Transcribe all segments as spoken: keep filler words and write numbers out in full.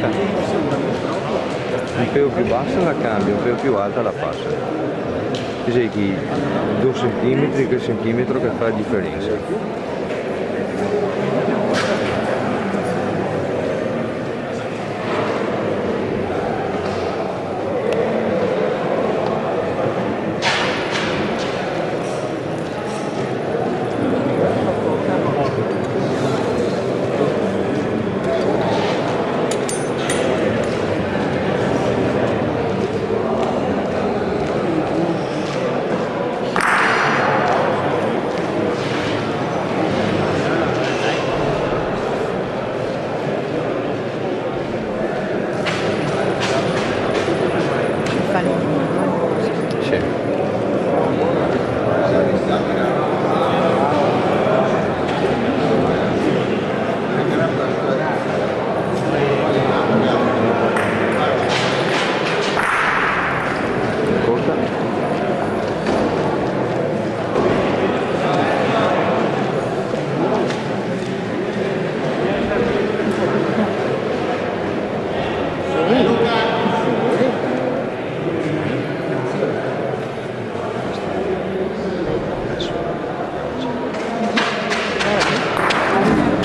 Un pelo più basa la canbia, un pelo più alta la pasa. Te vedi che do centimetri, quel centimetro che fa la diferensa. Sì. Corta.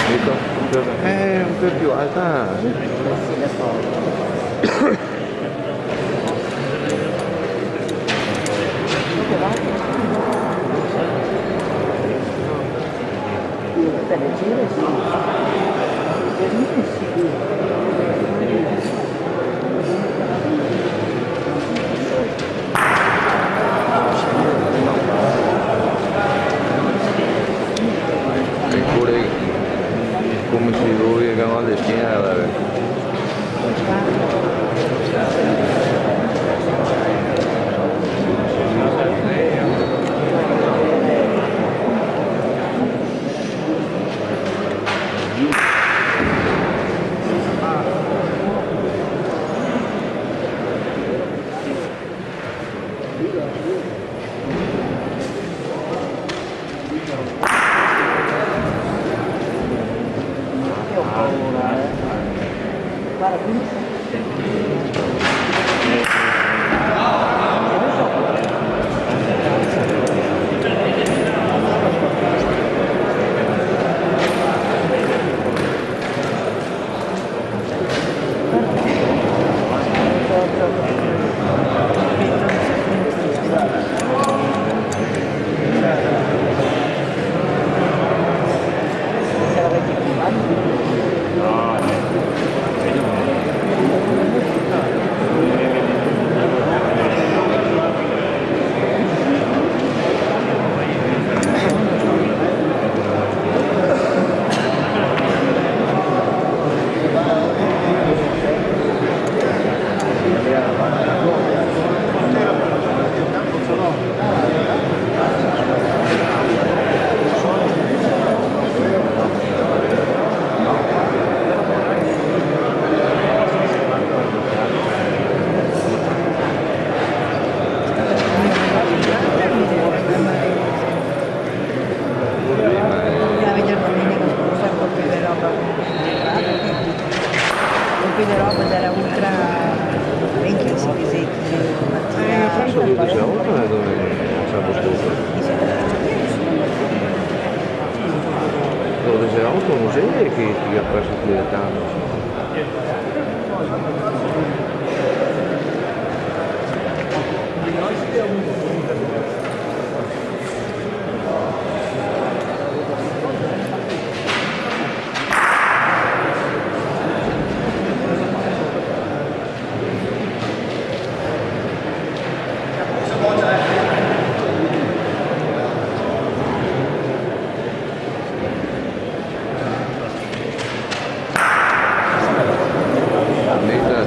Dico, eh, un po' più alta. Eppure, come se vol, che no ha le schine, guarda. Colpi de roba dela ultra, ben che si disea che Mattia... Eh, forse do de otto, eh, dove sa questo. Do de otto, no so che, che ha perso più de tanto. Neta,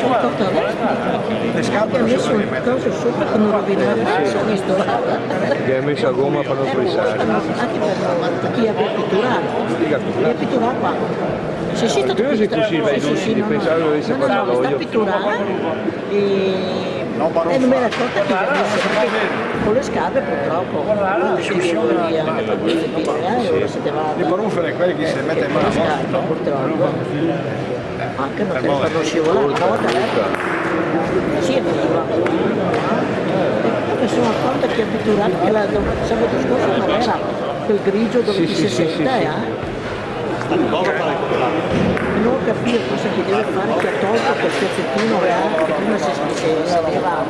Porta adesso. Le scarpe non si toglie mai. Che ha messo il coso sopra che non rovina il pezzo, ho visto. Che ha messo la gomma per non frisare. Anche per chi ha pitturato. Chi ha pitturato? Chi ha pitturato qua. Sì, sì, sta pitturato. Sì, sì, no, no. Pensavo che avesse fatto l'olio. No, no, sta pitturato. E, e non me l'ha tolta che l'ha messa, perché con le scarpe purtroppo, la discussione, eh, ora se te va. Le parufere, quelle che si mette in mano, le scarpe, no? Purtroppo. Anche non te fanno scivolare, una volta, eh. Sì, è vero. E poi mi sono accorta che addirittura anche la, sabato scorso non era quel grigio dove ti si senta, eh. Non ho capito cosa che deve fare, che ha tolto quel pezzettino là, che prima si, si, si sapeva.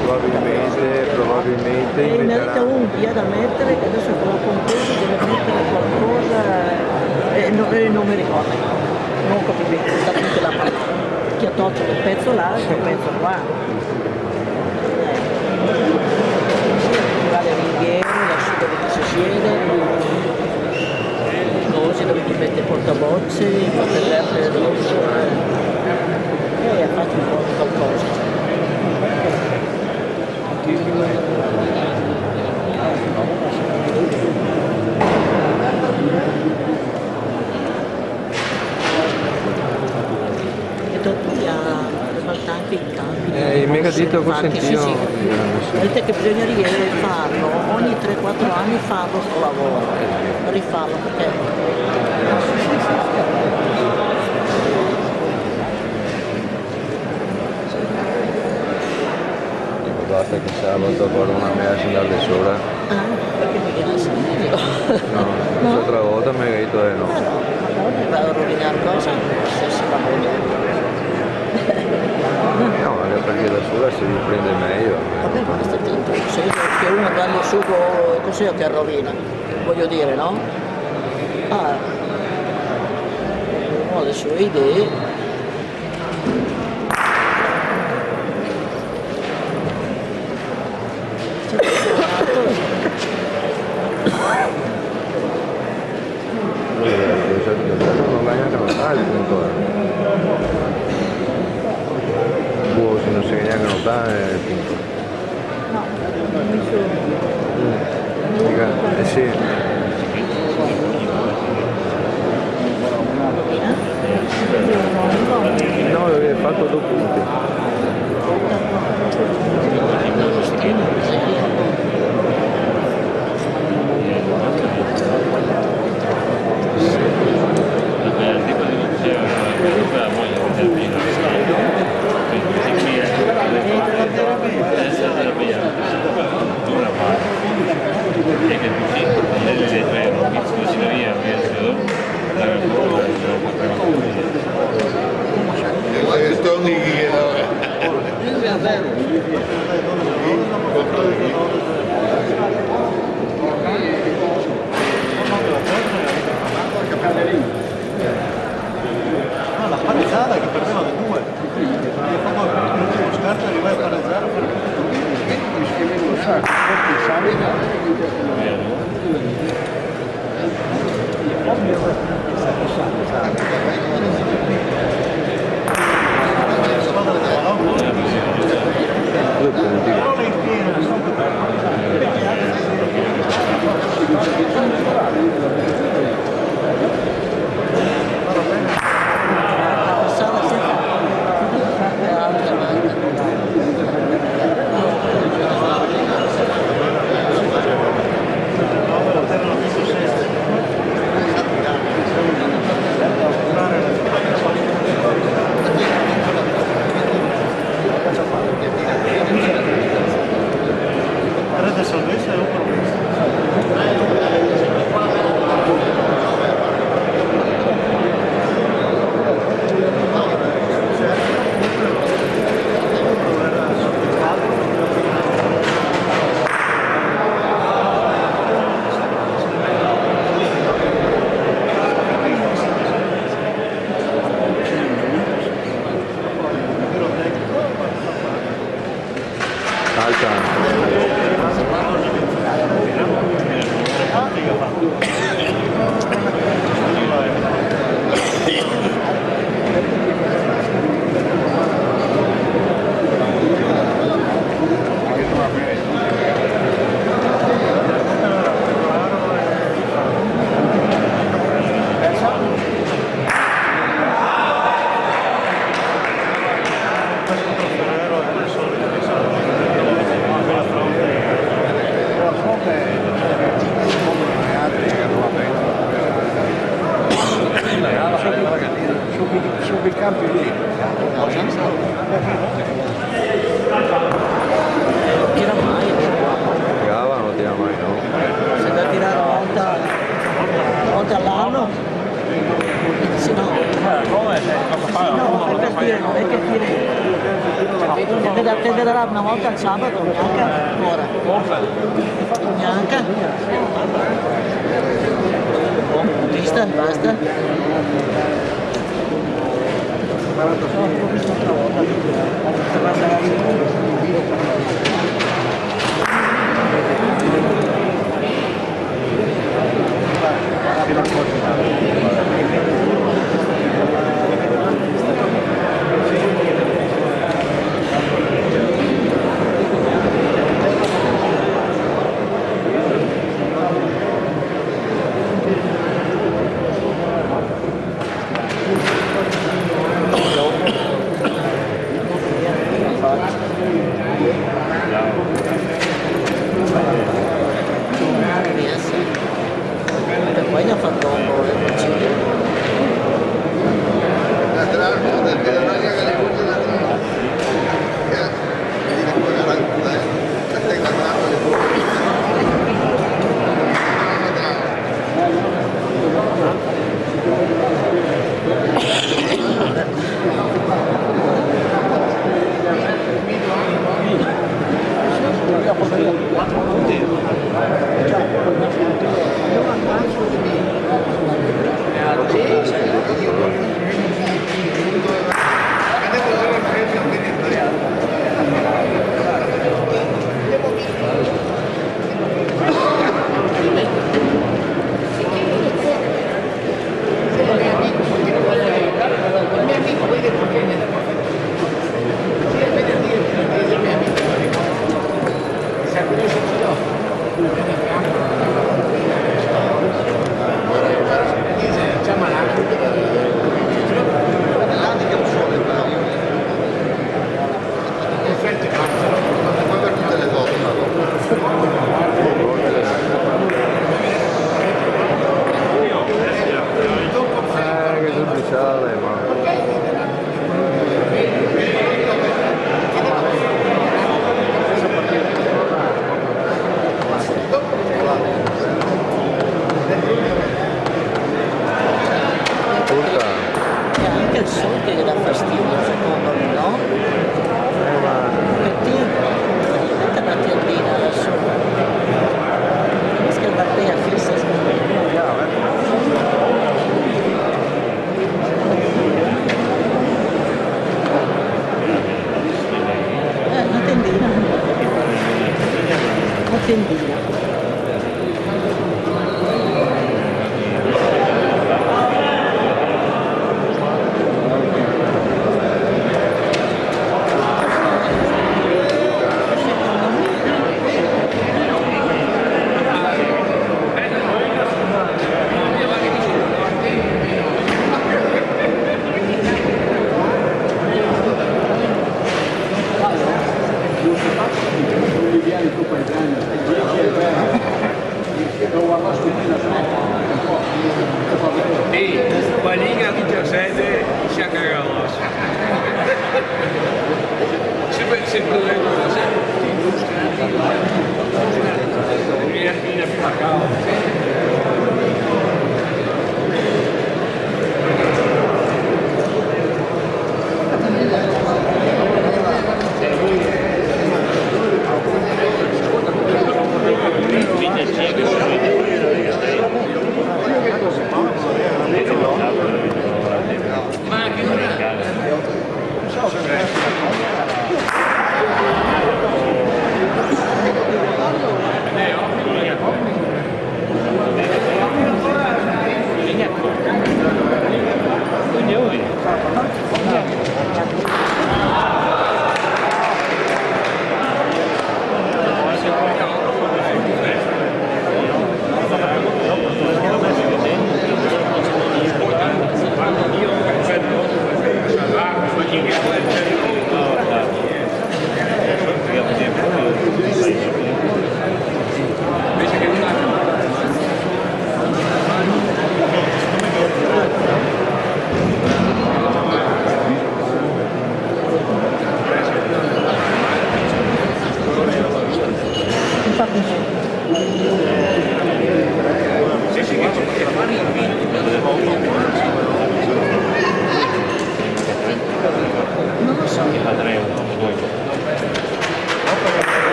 Probabilmente, probabilmente. E ne ha detto un, via da mettere, che adesso non ho compreso, deve mettere qualcosa, eh, no, eh, non mi ricordo. Non ho capito bene, sta tutte la parola. Chi ha tolto quel pezzo là e quel pezzo qua. Eh. Qua le ringhiere, lassù dove che si siede. Cose dove ti mette portabozze, portaterre, robe, eh, ha fatto un po' qualcosa. E dopo gli ha ribaltati i campi. Eh, i me ga dito cusì, infatti, sì, sì. Dite che bisognerebbe farlo ogni tre quattro anni, farlo sto lavoro, rifarlo, perché... Basta che sabato ancora una mea se andar de sola. Ah, perché mi viene sempre io. No, no? L'altra volta me ga dito de no. Ah, no, ma no, mi vado a rovinare cosa? Se si va bene. No, anche perché da sola si riprende meglio. Vabbè, ma sto attento, se che uno quando su co-, cos'è che rovina? Voglio dire, no? Ah, uno ha le sue idee. Non va neanche a notare il punto, eh. Boh, se non si vede neanche a notare il punto. No, non mi sono. Mm. Dica, eh sì. No, perché ha fatto due punti. Ah, la pareggiata che perdeva da due. E fa qualcuno, uno scarto, arriva a pareggiare, fa tutto. Due punti. Alta. Tira mai. Gavano, tira mai, no? Se da tirare una volta, una volta all'anno. Se no, se no, no xe che tira, no xe che tira. Te, te, te darà una volta al sabato, gnanca ora. Gnanca. Vista, basta. Eh, che sul ufficiale, ma... Urca. E anche el sol che ghe dà fastidio, secondo me, no? Eh, ma... Parché ti, mete na tendina là sora. Che scarpea fisa, scarpea. Eh, na tendina. Na tendina.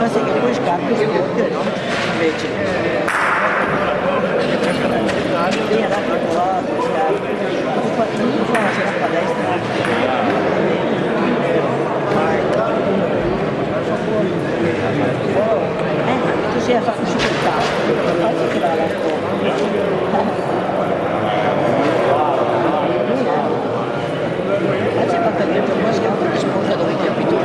Fa sì che poi scarpe sporche, no? Invece. Sì, adesso qua, scarpe. Qua, qua c'è la palestra. Eh, tu sei a fare un supercalcio, perché oggi ti va la scuola. Oggi è fatta dentro, poi si apre la sporta dove ti abitui.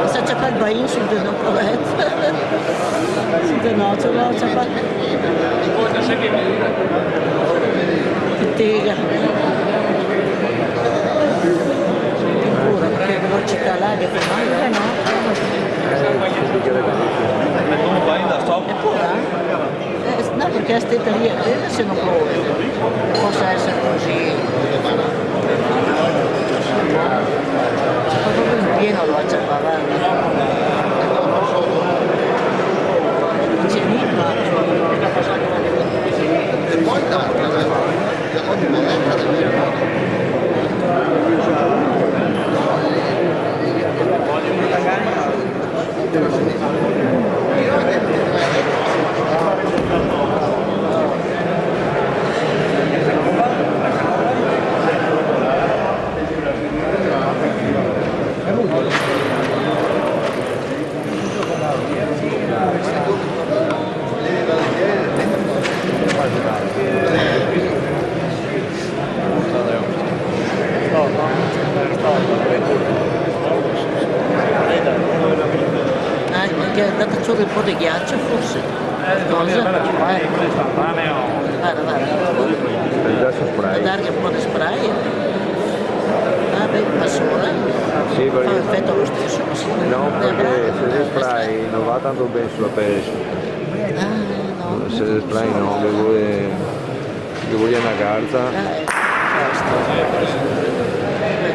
Sa ciapà el bain sul de no, povaret. Sul de no, ciò, ciapà. Che tega. Ancora, che velocità là, che fa male, eh, no? Eppure, eh? Eh, no, perché la steta lì, eh, se no prova. Posa eser cusì. Poi proprio in pieno lo ciapava, eh. Dice, "Nima." Ah, che xe ndata a ciorre un po' de ghiacio, forse. Cosa? Varda, varda. Xe già su spray. Darghe un po' de spray. Ah, beh, ma sora. Sì, perché... Fa efeto lo steso, ma sì. No, perché se xe spray no va tanto ben su la pele. Ah, no. Se xe spray no, ghe vol, ghe vol na garza. Ah, eco, questo.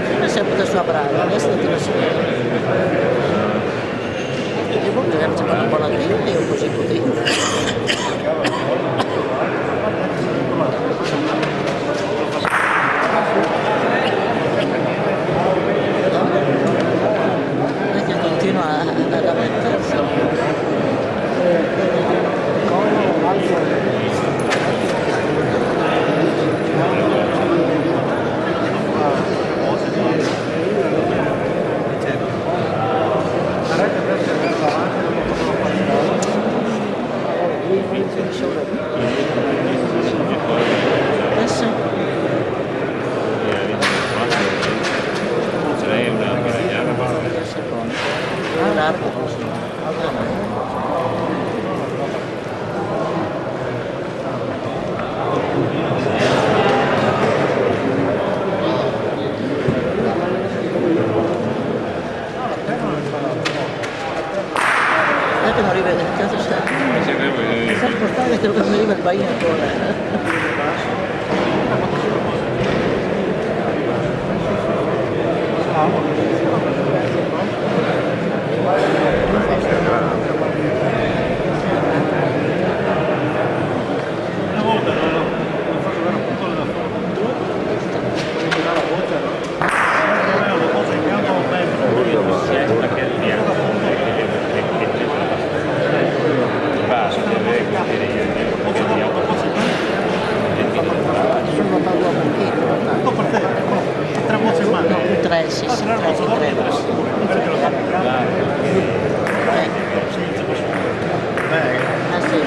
Prima se ga butà su la braghe, deso la tira su. E po' magari se fa na bona tela e cusì, cusì. Vedi che continua a, a lamentarse. Eh sì. Ah, largo. Aspeta che no riva, cosa sta? Sta spostando che no riva el bain ancora. Tre, sì, sì, tre, tre. Eh. Ah, sì.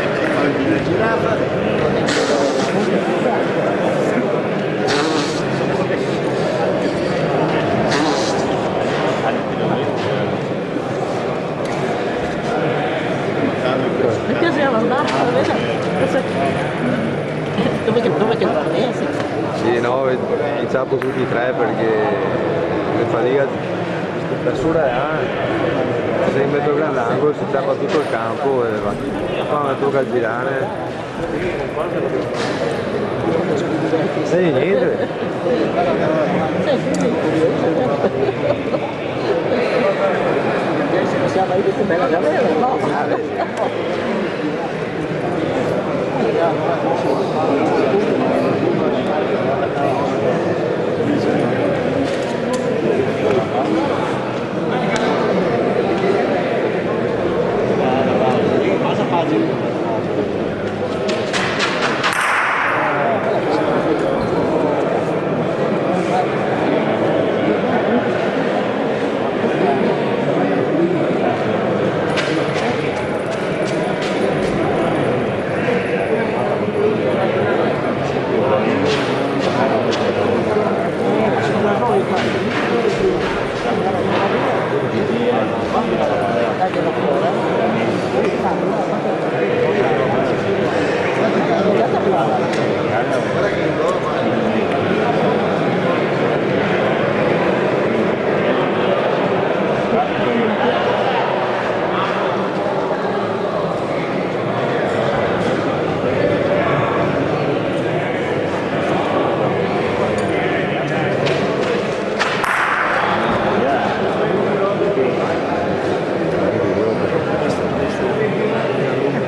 Tuti e tre parché me fadiga da sora, eh. Se me toca andar, se tapa tuto el canpo e va. Qua me toca girare. E gnente.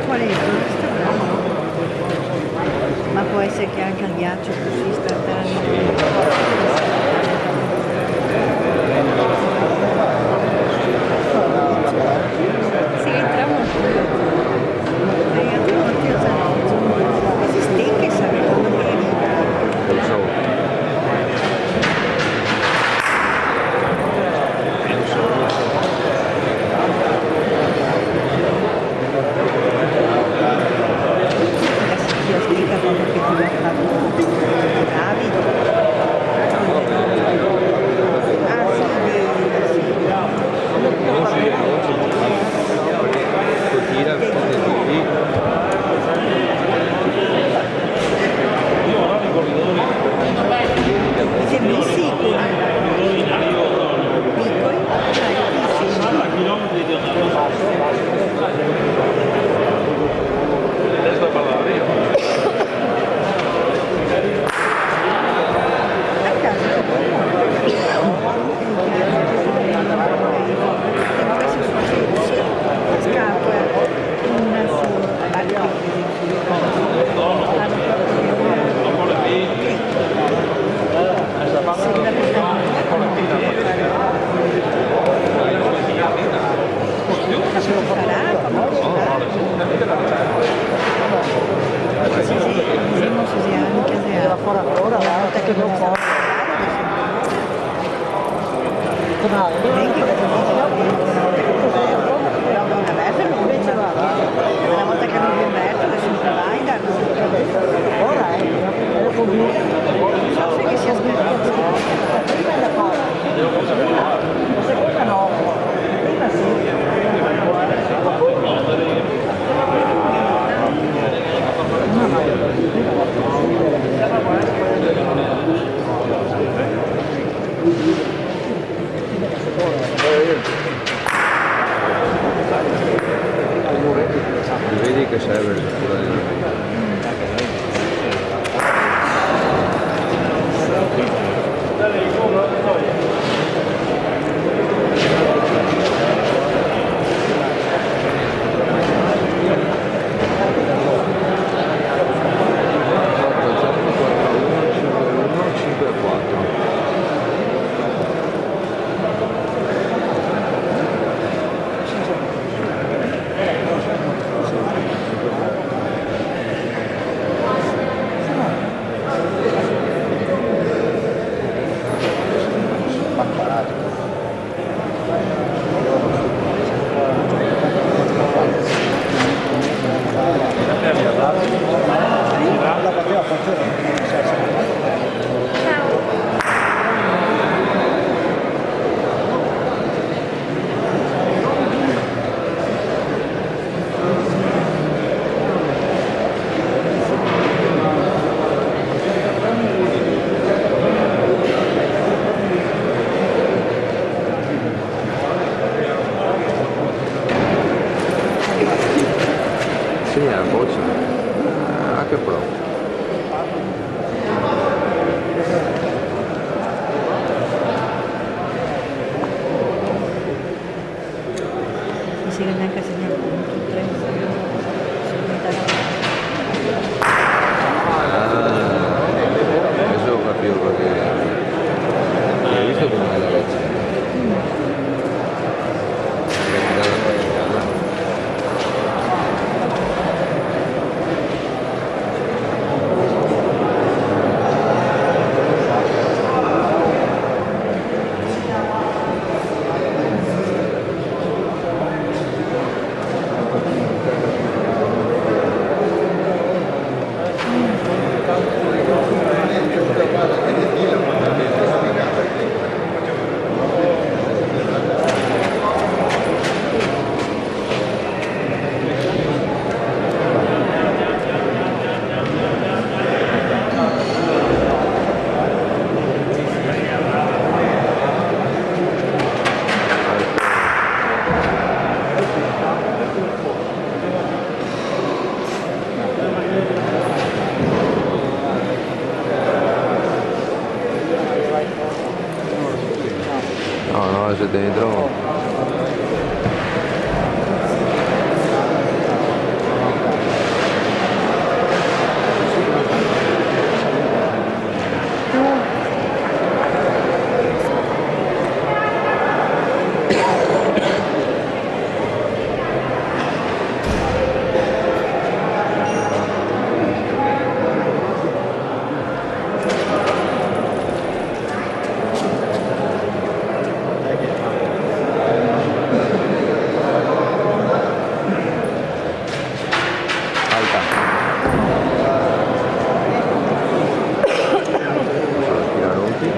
Qual è questo? Bravo. Ma può essere che anche al ghiaccio così sta andando? Sì, entriamo qui. Entriamo qui, esiste che sappiamo che Vedi che serve quella di La bocia? Ah, che pro. Mi se ghe n'è anca segnato un, tre, sei, sei. Ah, deso go capìo parché. Hai visto come xe la vecchia? No, no, xe dentro. Alta. Tira ronti.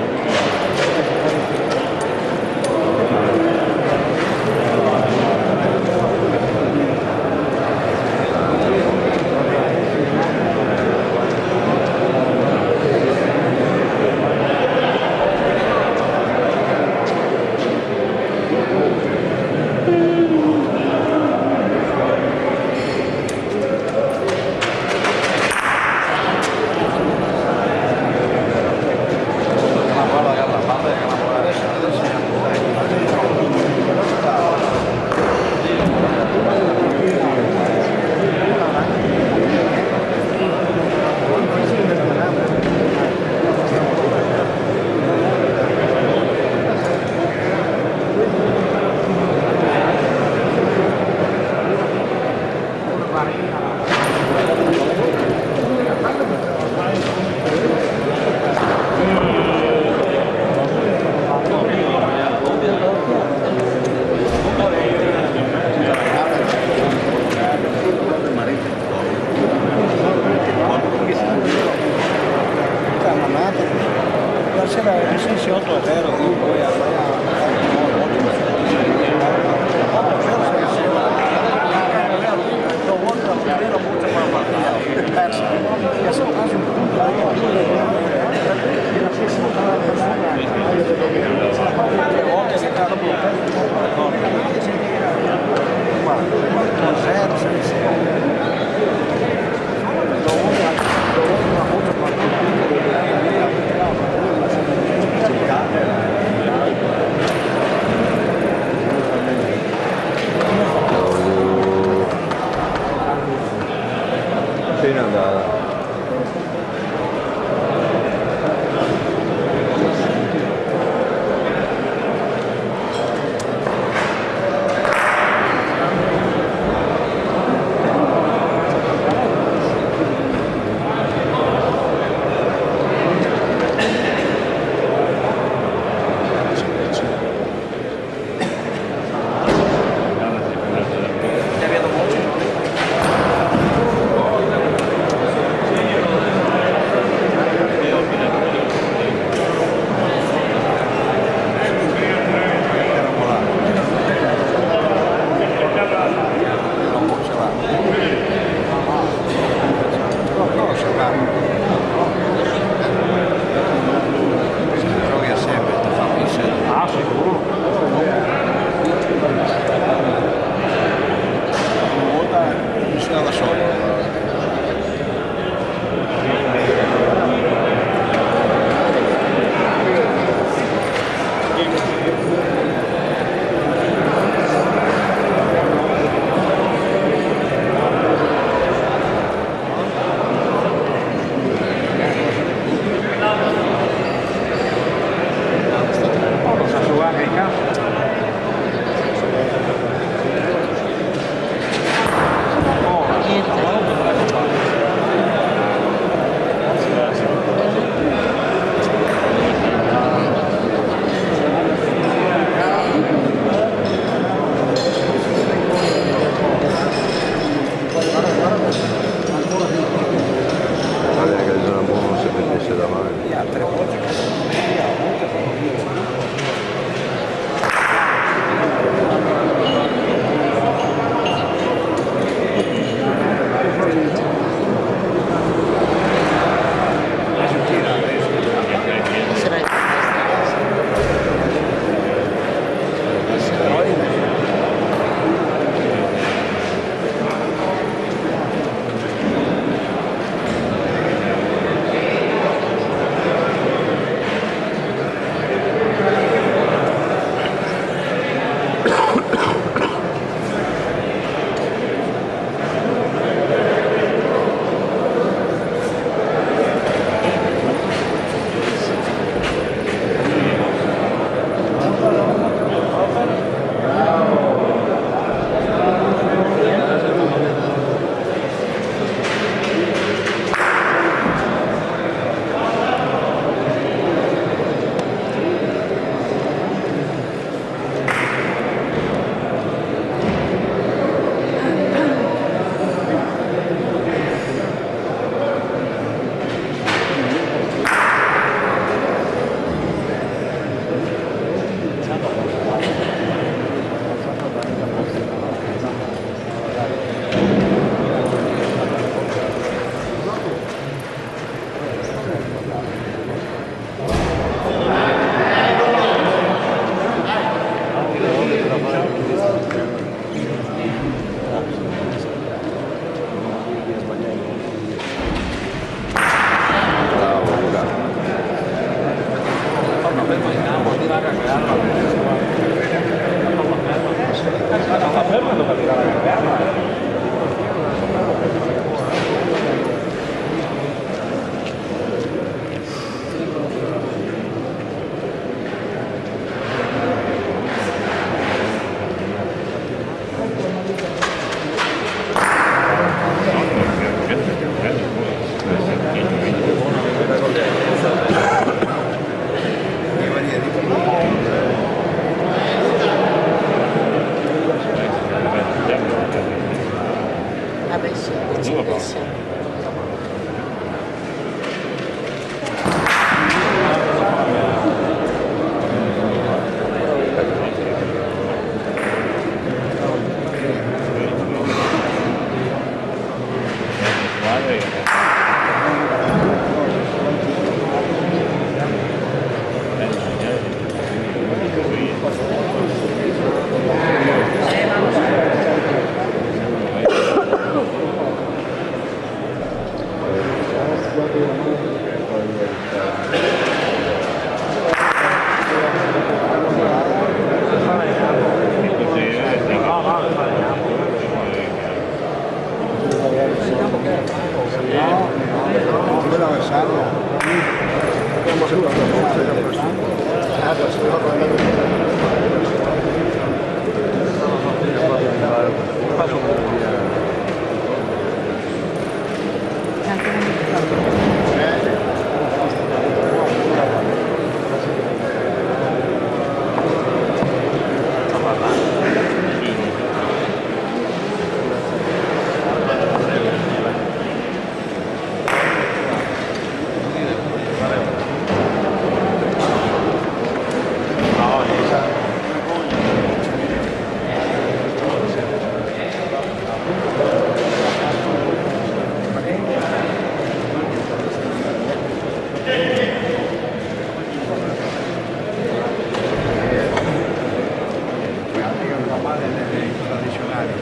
Tradisionali.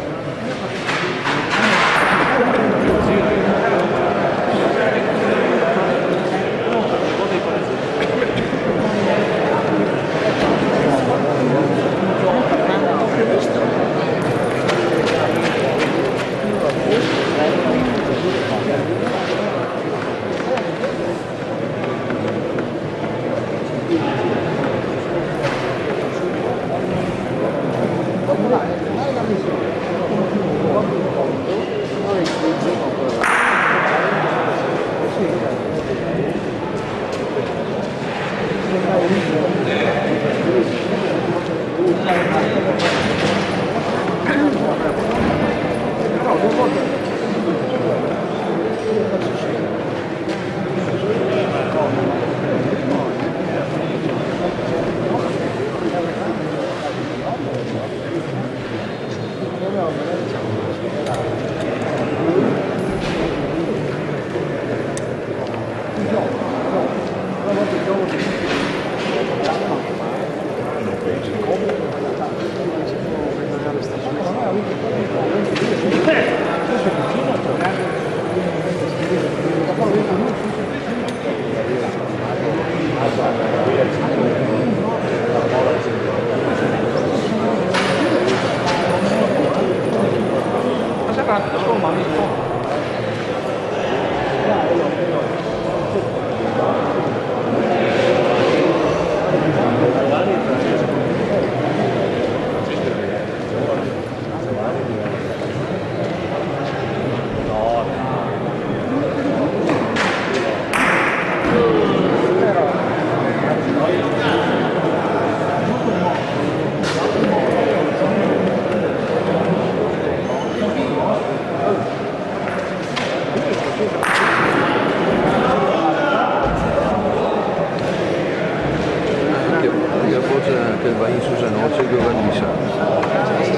Che, che forse che va in su se no, se che va in sa.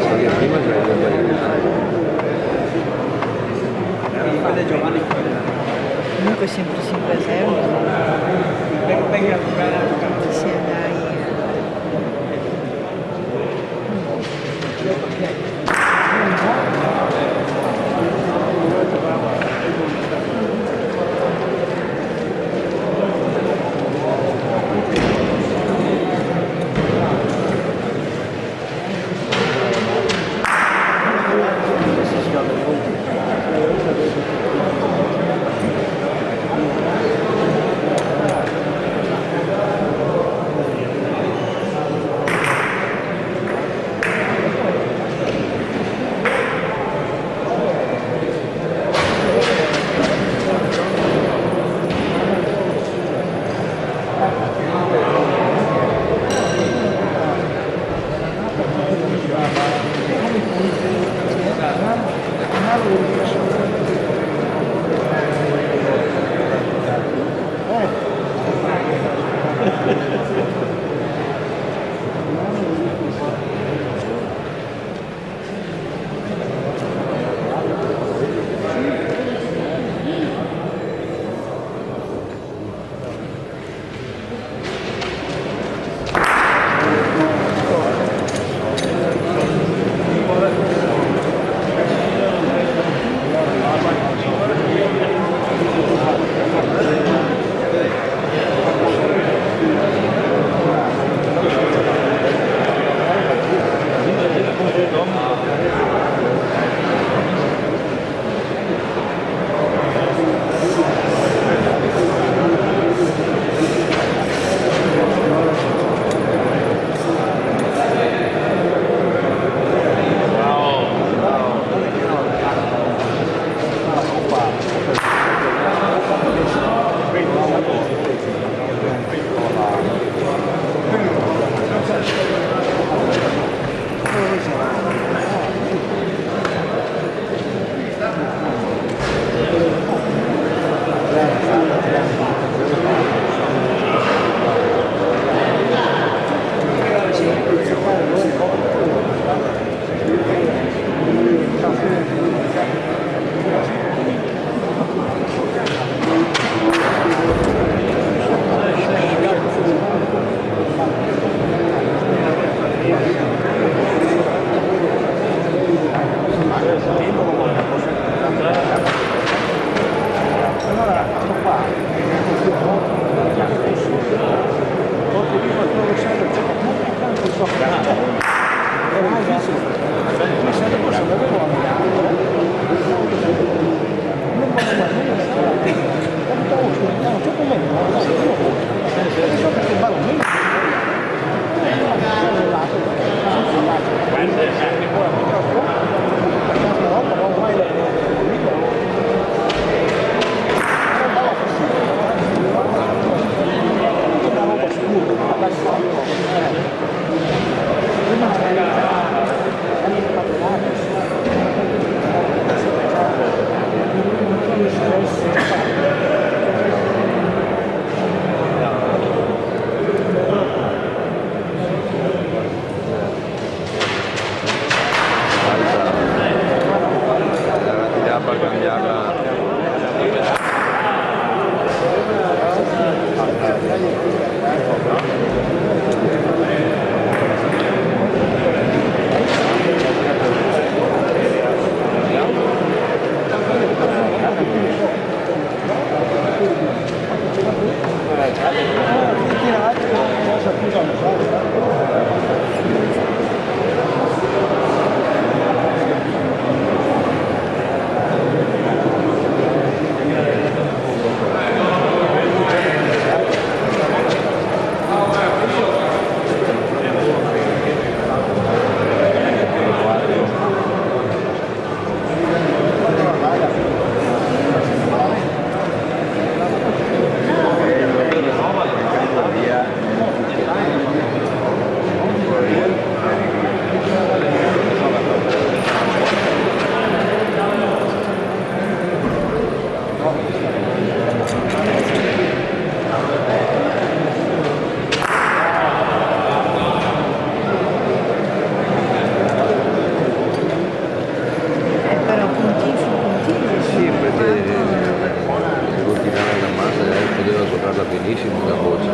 Parché prima che va in sa. Comunque sempre cinque a zero. Sì, dai. Eh, però puntin su puntin, sì, perché tanto, eh, se continuava la massa, eh, poteva giocarla benissimo la boccia.